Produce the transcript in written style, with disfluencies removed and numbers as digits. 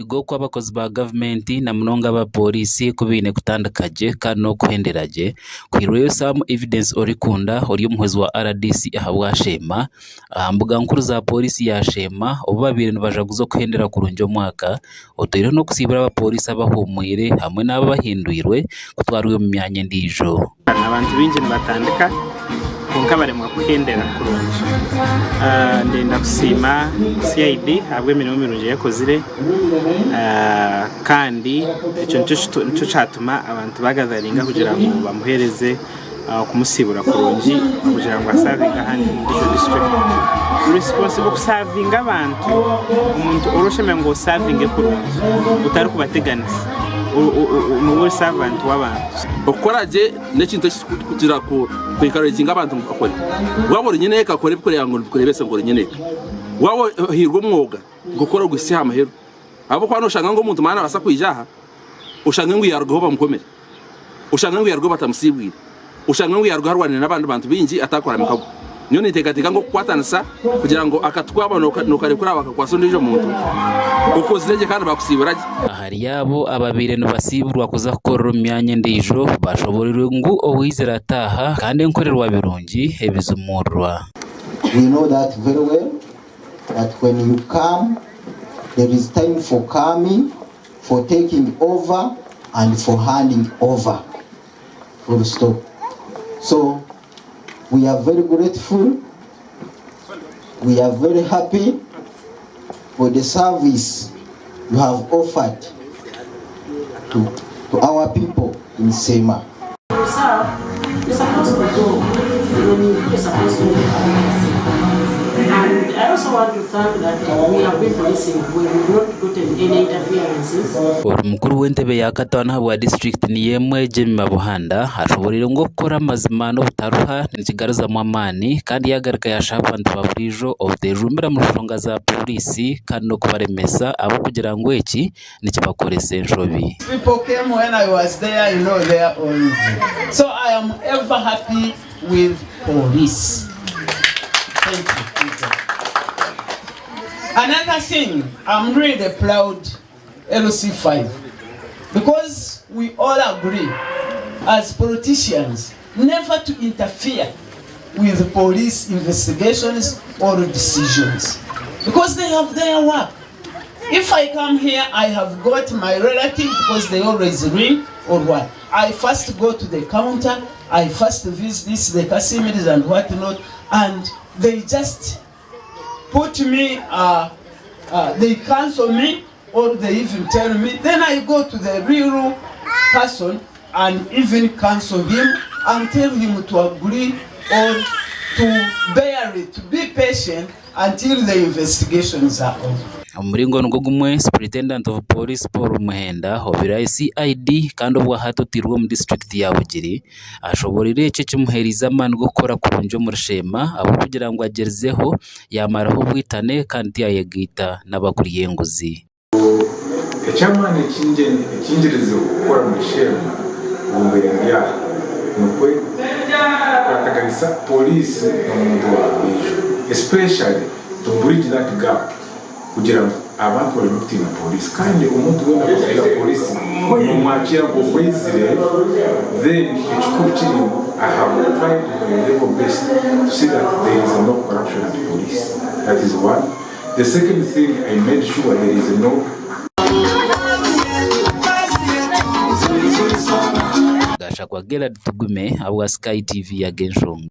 g'oku abakozi ba gavumenti na munonga aba pooriisi ku baine kutandika gye kandi n'okuhendera gye kwihirweyo Sam Evidence Orikunda ori omuhwezi wa RDC ahabwa Sheema aha mbuga nkuru za pooriisi ya Sheema obu babaire nibajaguza okuhendera kurungi omwaka otaireho n'okusiibura abapooriisi abahuumwire hamwe n'abo abahindwirwe kutwarwa omu myanya endiijo. Abantu baingi nibatandika kwonka baremwa kuhendera kurungi. Ndenda kusiima CID ahabw'emirimo mirungi ei ekozire kandi ekyo nikyo kyatuma abantu bagatharinga kugira ngu bamuheereze kumusiibura kurungi kugira ngu asaavinge ahandi omu ndiijo disiturikiti. Responsible kusaavinga abantu, omuntu ora oshemereire ngu osaavinge kurungi otarikubateganisa, niiwe ori savanti w'abantu. Okukora gye n'ekintu ekirikugira ku encouraginga abantu ngu bakore. Waaba ori nyineeka kora ebirikureeba ngu nibikureebesa ngu ori nyineeka. Waaba ohairwe omwoga gukore oguhitsye aha muheru. Ahabw'okuba noshanga ngu omuntu mara nabaasa kwija aha oshange ngu yaarugaho bamukomire, oshange ngu yaarugaho batamusiibwire, oshange ngu yaarugaho arwanire n'abandi bantu baingi ataakora mikago. Nyowe ninteekateeka ngu okukwatanisa kugira ngu akati waaba nookarekura bakakwasa ondiijo muntu, okozire gye kandi baakusiibura gye. Ahari abo ababaire nibasiiburwa kuza kukorera omu myanya endiijo, bashoboreirwe ngu owaizire ataaha kandi enkorerwa birungi ebizimuurwa. We know that very well that when you come there is time for coming, for taking over and for handing over. Full stop. So we are very grateful, we are very happy for the service you have offered to, to our people in Sema. You serve, you're supposed to go. When you go, you're supposed to leave a legacy. And I also want to thank that we have been policing where we've not gotten any interferences. Ori mukuru w'entebe ya kataano ahabwa disiturikiti niyo emwe Jemimah Buhanda ashoboreire ngu okukora amazima n'obutaruha nikigaruzamu amaani kandi yagaruka yashaba abantu ba buriijo obutejumbira omu nshonga za pooriisi kandi n'okubaremesa ahabw'okugira ngu eki nikibakoresa enshobi. People came when I was there, you know their origin. So I am ever happy with police. Thank you. Another thing, I'm really proud LC5 because we all agree as politicians never to interfere with police investigations or decisions because they have their work. If I come here, I have got my relative because they always ring or what. I first go to the counter, I first visit this, the Kasimiris and whatnot, and they just put me, they cancel me or they even tell me. Then I go to the real person and even cancel him and tell him to agree or to bear it, to be patient until the investigations are over. Omu muringo nigwo gumwe, Superintendent of Police Paul Muhenda obaire CID kandi obwahati oteirwe omu disiturikiti ya Bugiri ashoboreire eki ekimuheerize amaani g'okukora kurungi omuri Sheema ahabw'okugira ngu agyerizeho yaamaraho obwitane kandi tiyayegaita n'abakurya enguzi. Eky'amaani ekingirize kukora omuri Sheema obu mbaire ndi aha nikwo kwataganisa pooriisi n'omuntu wa buriijo especially to bridge that gap kugira ngu abantu bareme kutiina pooriisi kandi omuntu weena arikugira pooriisi nomwakiira nk'oku aizire then ekikuru kiri ngu I have tried my level best to see that there is no corruption at police that is one. The second thing I made sure there is no. Gashakwa Gerald Tugume ahabwa Sky TV Ag'enshonga.